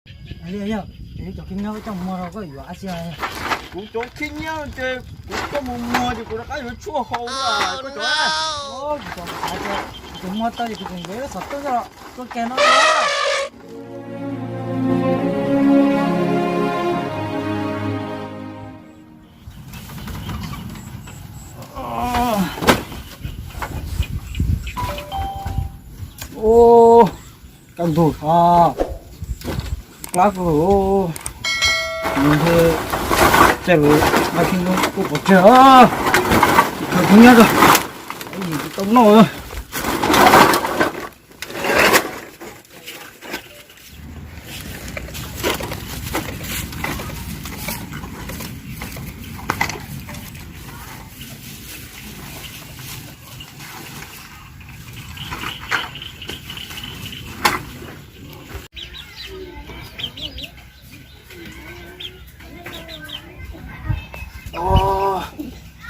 Li yog, cov khib nyiab koj coj mus muag rau koj yuav dab tsi? Kuv cov khib nyiab ces kuv coj mus muag ces kuv rov qab yuav tshuaj haus. Koj cov, kuv cov xav ces kuv muag tau ces kuv tseem yuav ib lub xov tooj coj los tua kiag no. Kaj ntug, plab kawg, nws ntshe tseg lawm, nqa khib nyiab kuj pov tseg, khaws khib nyiab tso, yim tsis tau noj.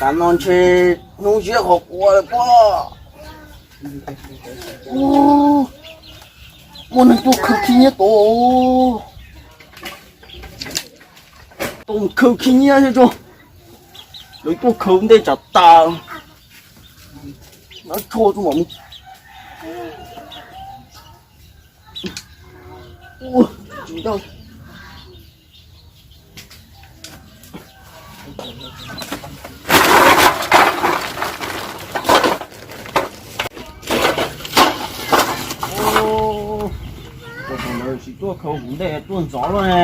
Tam no ntshe hnub ziab qhov quav lawm pob. Muaj neeg tuaj khaws khib nyiab tod. Tuaj khaws khib nyiab tso. Lawv tuaj khaws ntej tsam tas. Nab tsho tso mam mus. Tsis ntau. Ua, tus lawv tsis tuaj khaws kuv ntej tuaj ntxov lawm ne.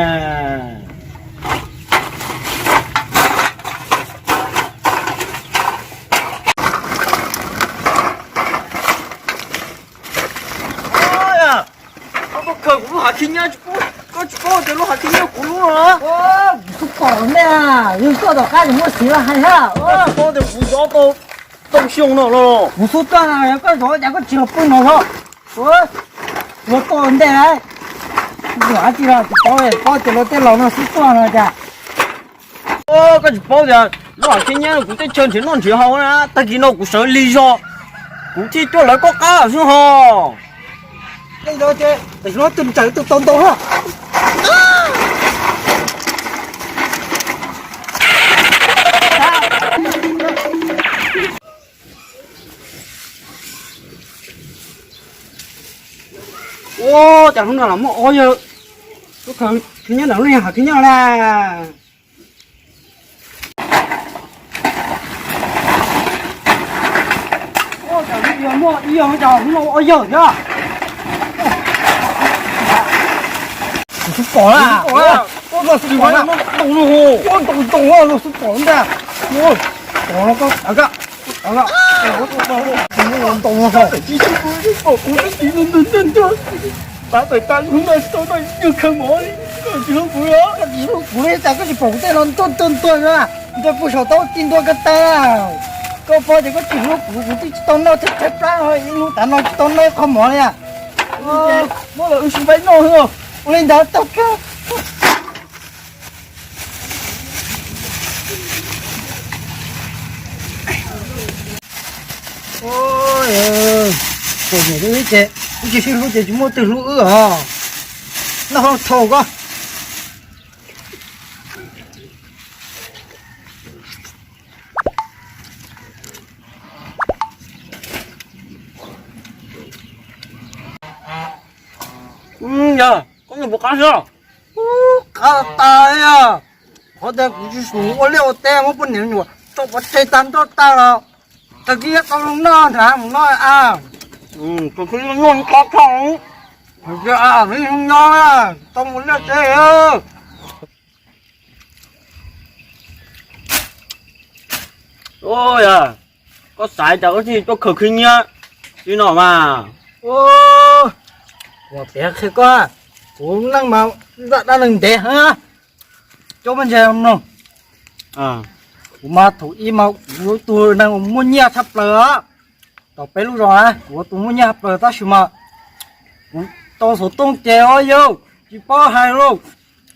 Koj tuaj khaws kuv lub hav khib nyiab, koj tsis paub tias lub hav khib nyiab kuv lub no los? Kuv xub pom ntej, yog koj tom qab tsis muaj txiv los hais thiab. Koj tsis paub tias kuv zov tau tau xyoo no los? Kuv xub tuaj no, koj zov cas koj tsis los pw no los? Kuv xub pom ntej, kuv hais tsis los tsis paub, paub tias luag tej laus no xub tuaj no cas. Koj tsis paub tias lub hav khib nyiab kuv teb chaws nrhiav noj nrhiav haus na, tag kis no kuv sawv lig zog, kuv thiaj coj lawv koj qab xwb ho. Tej zaum ces tam sim no tus ntsaws tus tau ntau na. Ua cas hnub no los muaj ob yawg tuaj khaws khib nyiab ntawm lub hav khib nyiab na. Ua cas hnub no muaj ib yawg, cas hnub no ob yawg thiab. Kuv xub pom na, kuv xub pom na, ntoo ntoo, kuv xub pom ntag. Pom no koj, ntoo no koj, pom kuv twb tiv ntag ntag ntag. Tab tom tas hnub no tsis tau noj ib nyuag khaws mov li, koj tsis hlub kuv los? Koj tsis hlub kuv li cas koj tsis pom kuv tej no ntuag ntuag ntuag na? Ntuag puag saum taub ci ntuag ko taw. Koj paub tias koj tsis hlub kuv, kuv twb tsis tau noj thawj thawj plab, ib hnub tav no tsis tau noj ib qho mov li. Muab los wb sib faib noj. Ua li ntawd tau kawg. Ces wb tsis sib hlub ces tsis muaj twg hlub wb os. Noj hauj thauj koj. Yog koj noj puas qab xwb? Qab tas yog. Qhov tias kuv tsis xav ua liaj ua teb, muab poj niam me nyuam tso pov tseg tag nrho tag los, tag kis tau zoo noj nrad mus noj a. Tus twg noj qab tshaj. Hais tias a, zoo nyob tau mus liaj teb. Yog koj xav cas koj thiaj tuaj khaws khib nyiab li no mas. Kuv piav qhia koj, kuv neej mas zaj dab neeg ntev heev. Cov me ntsis mloog, kuv mas thaum ub mas kuv tus neeg uas muaj nyiaj tshaj plaws os. Tom peb lub zos na, kuv tus muaj nyiaj tshaj plaws tab sis mas kuv tau xov tooj ces os yawg, tsis paub hais lauj.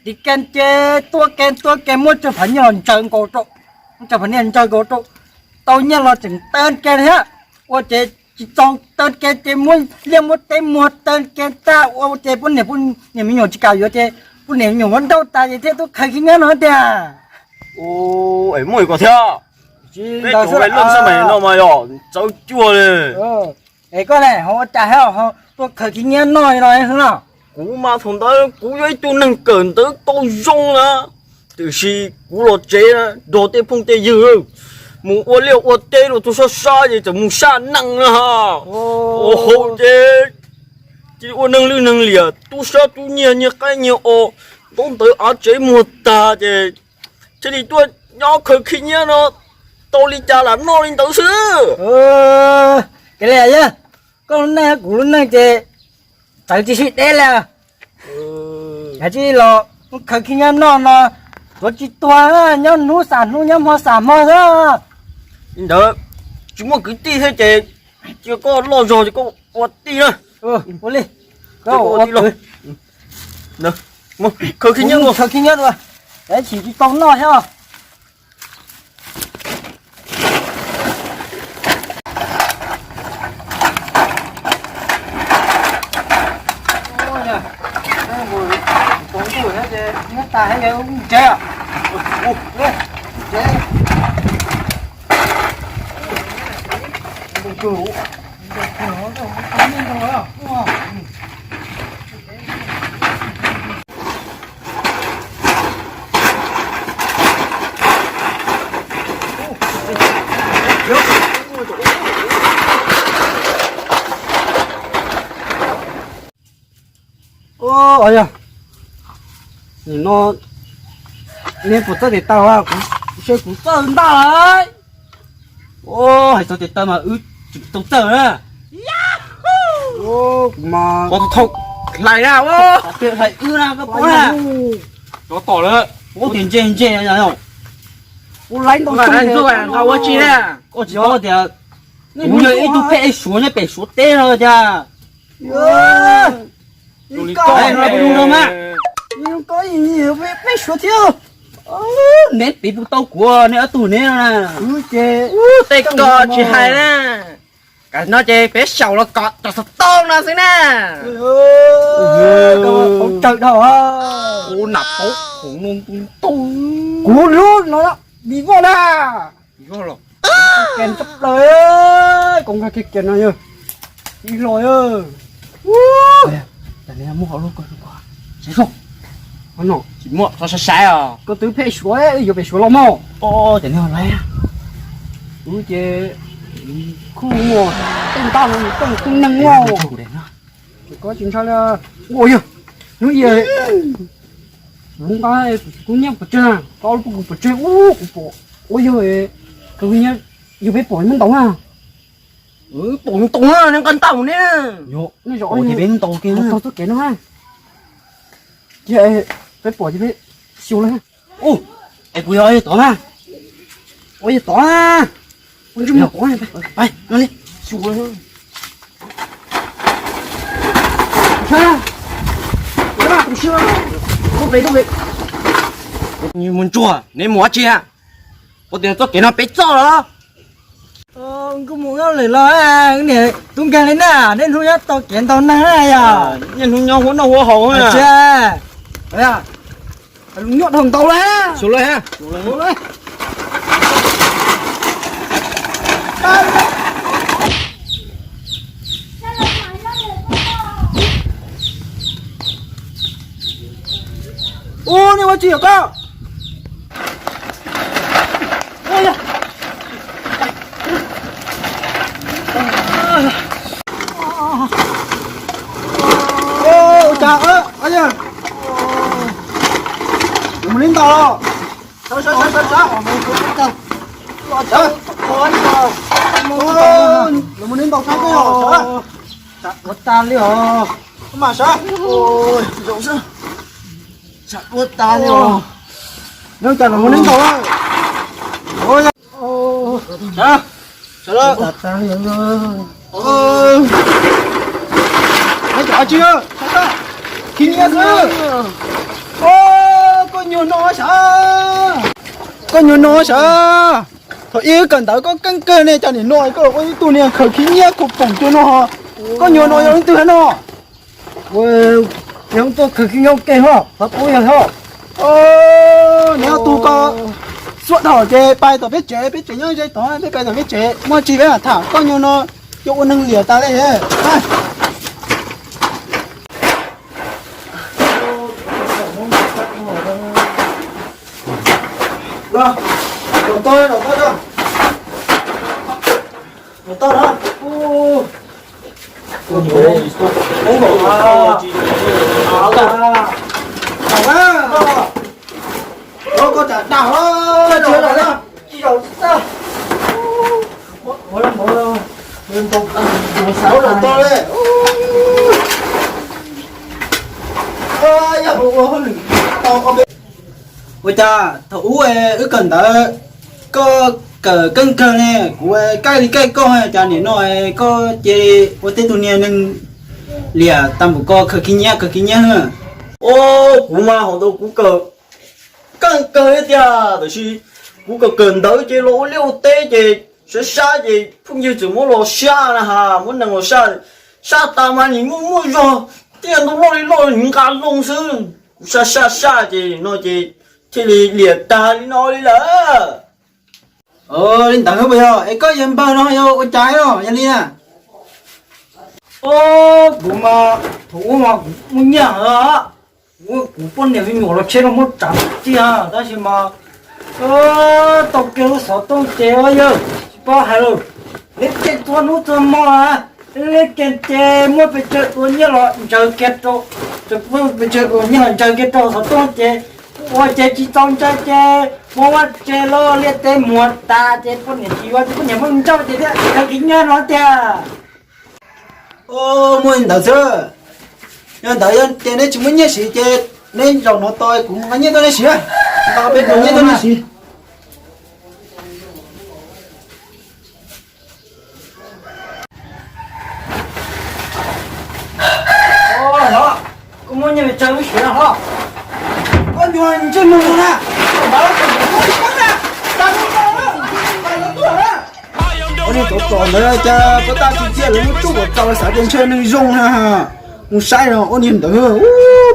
Tiv ke ces tua ke tua ke muab cov phav nyiaj los ntsaws nkaus rau, muab cov phav nyiaj ntsaws nkaus rau, tau nyiaj los tseem tawg ke thiab. Ua ces Tsis txaus taw kev ces muab liaj muab teb muag taw kev tag ua ces poj niam, poj niam me nyuam tsis kam yuav ces poj niam me nyuam muab nrauj tas ces thiaj tuaj khaws khib nyiab no tiag. Es muaj ko thiab. Peb cov laj xab mais no mas yog txawv cuag li. Es koj ne ho ua cas ho tuaj khaws khib nyiab noj no no? Kuv mas thaum ntawd kuv yog ib tug neeg kawm ntawv tau zoo na, tiam sis kuv los tsev nrog tej phooj tej ywg mus ua liaj ua teb los txog sab sab ces txawm mus saj nees na. Ua hauv ces cia ua neeg lwj neeg liam, tub sab tub nyiag, nyiag qaib nyiag os, ntaub ntawv av tsev muag tag ces thiaj li tuaj nyob khaws khib nyiab no, tau li cas lam noj li ntawd xwb. Koj lub neej kuv lub neej ces txawv tsis sib deb li. Kav tsij los khaws khib nyiab noj no, tuav tsis tuag, nyob hnub xam hnub nyob hmo xam hmo xwb. Li ntawd tsis muaj kwv tij thiab ces cia koj loj zog ces koj ua tij na. Ua li, khaws khib nyiab, khaws khib nyiab dua, tab sis tsis tau noj thiab. Yog, nim no neb puas txawj tes taw? Kuv, kuv txawj ntag lauj. Hais txog tes taw mas wb tsis tau txawj na. Kuv mas hlais na, hlais wb na, koj paub na. Cov tom lawm, ua tias ntse ntse, ua laiv ntau xyoo nqa ua tsi na. Koj tsis paub tias kuv yog ib tug phej suav nyob pem suav teb no tiag. Peb suav thiab. Neb piv puas tau kuv, neb ob tug neb no na. Tej ko tsis hais na. Kam no ces peb xyaum los kom cov xov tooj no xwb na. Kuv nam paub, kuv hlub no Vim Voj na. Voj los. Kiag tshaj plaws, koj nqa kiag kiag no yog ib hlo. Cas neb muab hauv lub ko ko saib zoo. Tsis muaj, txhob saib saib os. Koj twb phem suav, yuav phem suav los mog. Ces neb ho laiv. Kuv ces kuj muaj tej ntaj no, tej tub neeg mog. Ces koj tsis ntshai li. Ua yog hnub ib kuv nqa kuv nyiaj pov tseg, koj lub poj kuv pov tseg, ub, kuv pom ua yog, yog peb pom muab ntaus na. Pom ntaus na, neb nqa ntaus ne. Yog, nej zos peb ntaus kiag txog txoj kev no na. Ces peb pom ces peb xyuas lawm. Ub, es kuv yog ua yog tod na. Ua yog tod na. Ua ntsej muag tod na. Pais no li. Xyuas lawm. Mus ntsuag, neb mus ua tsi? Ua tias txoj kev no peb txoj los? Kuv mus lawm los, niam tub nkeeg li na, niaj hnub nyob tau kev ntau neeg na yog. Niaj hnub nyob huab noj huab haus na. Nyuaj dhau ntau lawm. Xyuas lawm ha. Ub, nej ua tsi yog koj? Ua cas, lawv mus neb ntaus los? Sawv, sawv, sawv, sawv, sawv. Lawv mus neb ntaus kab koj los, sawv. Tsam dua tas li os. Mas sawv. Tsam dua tas li os. Neb cas lawv mus neb ntaus lawm? Sawv, sawv lawm. Neb cov tsi, khib nyiab xwb. Koj nyuag no sawv. Koj nyuag no sawv. Thaum ub wb kawm ntawv koj keej kawg ne, cas nim no koj los ua ib tug niag khaws khib nyiab khuv poom cuag no ho? Koj nyuag no yog leej twg no? Yog tuaj khaws khib nyiab ua ke ho, qhov kuv yog ho. Niag tug ko, xuab dhau ces pais tom peb tsev, peb tsev nyob ze tod, peb pais tom peb tsev, muaj tsis peb mam tham, koj nyuag no coj ua neeg liam tas li. Ua cas thaum ub wb kawm ntawv, koj kawm keej kawg ne, kuv kaij li kaij koj, cas nim no koj cia li ua tej tug niag neeg liam tas npaum ko, khaws khib nyiab khaws khib nyiab na? Os, kuv mas hais ntawd kuv kawm keej kawg thiab tiag, tab sis kuv kawm kawm ntawv ces los ua liaj ua teb ces sab sab ces phooj ywg txawm muab los saj na has, muab neeg los saj, saj tas mas nim muaj muaj zog, tej ntoo loj li loj nws nqa loo xwb. Kuv saj saj saj ces no ces thiaj li liam tag li no li lawm. Li ntawd puas yog? Es koj yawg npawg no yog ua cas no yog li na? Os, kuv mas thaum ub mas kuv muaj nyiaj heev, kuv poj niam me nyuam los tsheb los muab tsav tiag, tab sis mas tau kiag lub xov tooj ces yawg tsis paub hais lawm, liab keej txhua hnub txhua hmo, liab keej ces muab pes tsawg tus nyiaj los ntsaws kiag rau, muab pes tsawg tus nyiaj los ntsaws kiag rau xov tooj ces ua ces tsis txaus ntshai ces muab vaj tse los liaj teb muag tas ces poj niam tsis yuav ces poj niam muab ntsauj ces thiaj khwv nyiaj no tiag. Muaj li ntawd xwb. Yog ntawd yog tias neb tsis muaj nyiaj siv ces neb zaum no tos kuv nqa nyiaj tuaj neb siv, nqa peb tus nyiaj tuaj neb siv. Koj muab nyiaj me tsawg wb siv hlo. Koj nyuag ntsej muag no na. Ua niag tsov tom ntawd cas pab tab tsis ciaj lawv muab tsuj kom txaus xav tias ntshe neeg zoo na. Mus saib no ua niag ntawd,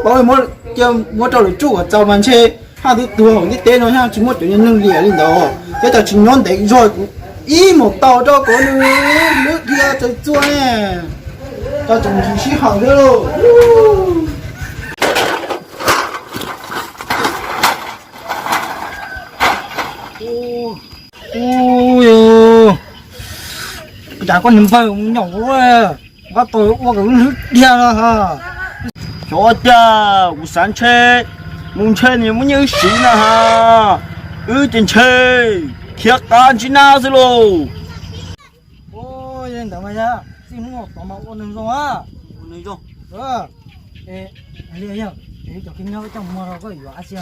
pab muab, cia muab rau lawv tsuj kom txaus mas ntshe haj twb tuag ntiaj teb no, haj tsis muaj cov niag neeg liam li ntawd. Peb tas tsis nyob ntev zog kuv ib mus tau rau kom nws lwb dhia txawv txua ne, tau tseem ntsis sib haum thiab lauj. Ua cas koj niag npawg mus nyaum ua, nqa tau ua kom lwb dhia no ha. Xyov cas kuv xav ntshe mus ntshe nws muab nyiaj wb siv na ha. Wb ces ntshe khiav qab ntsib nab xwb lauj. Ua li ntawd mas yog txij hnub tod mas ua neeg zoo a. Ua neeg zoo. Li yog, cov khib nyiab coj mus muag rau koj yuav dab tsi?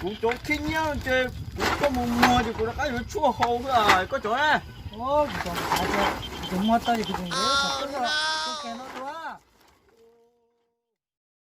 Kuv cov khib nyiab ces kuv coj mus muag ces kuv rov qab yuav tshuaj haus xwb, koj cov na. Kuv cov, kuv cov muag tau ces kuv tseem yuav ib qho koj no.